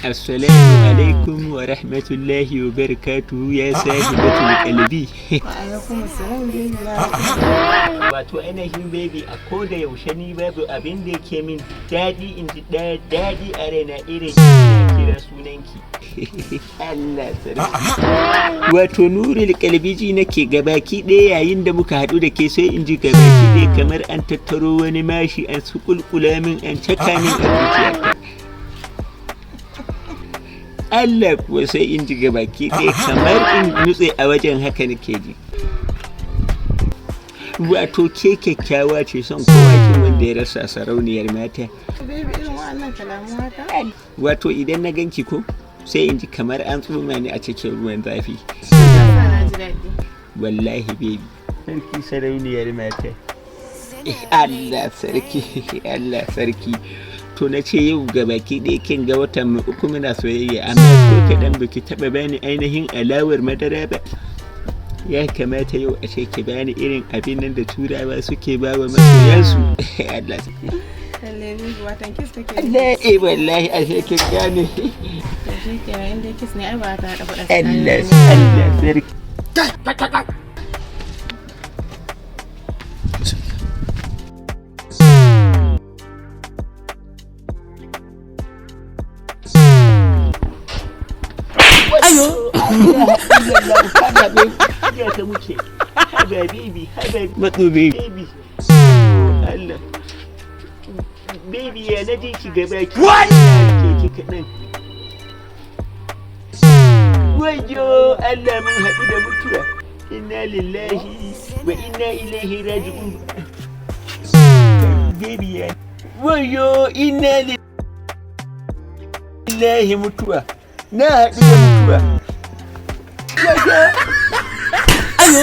Assalamu alaikum wa rahmatullahi wa barakatuhu ya sahibatul qalbi. Wa alaikum assalam, baby na. Wato ainihin baby, a koda yaushe ni babu abin da yake min daɗi, in ji daɗi a raina irin ina kira sunanki. Allah sarki. Wato nurul kalbi, ji nake gabaki ɗaya yayin da muka haɗu da ke, sai in ji gabaki ɗaya kamar an tattaro wani mashi an su kulkula min, an caka min a zuciyata. Allah kuwa, sai in ji gabaki ɗaya kamar in nutse a wajen, haka nake ji. Wato ke kyakkyawa ce, son kowa kin wanda ya rasa, sarauniyar mata. Baby, irin wa'annan kalamu haka? Wato idan na ganki ko, sai in ji kamar an tsoma ni a cikin ruwan zafi. Sa na ji daɗi. Wallahi baby. Sarki, sarauniyar mata. Allah sarki, Allah sarki. To na ce yau ga baki ɗaya kin ga watan mu 3 muna soyayya, amma ko kaɗan baki taɓa bani ainihin alawar madara ba. Ya kamata yau a ce ki bani irin abin nan da Turawa suke ba wa masoyansu. Allah sarki. Lalle baby, watan kiss take. Allah, eh wallahi, a ce kin gane. To shi kenan, in dai kiss ne ai ba ta haɗa faɗa. Allah, Allah sarki. Ayo! Ya ta wuce. Haba baby, haba. Matso baby. Allah. Baby, ya na ji ki gaba ki. What? Ke ki kaɗan. Wayo Allah, mun haɗu da mutuwa. Inna lillahi wa inna ilaihi raji'un. Baby ya. Wayo, inna lillahi, mutuwa. Na haɗu da mutuwa. Wayo. Ayo.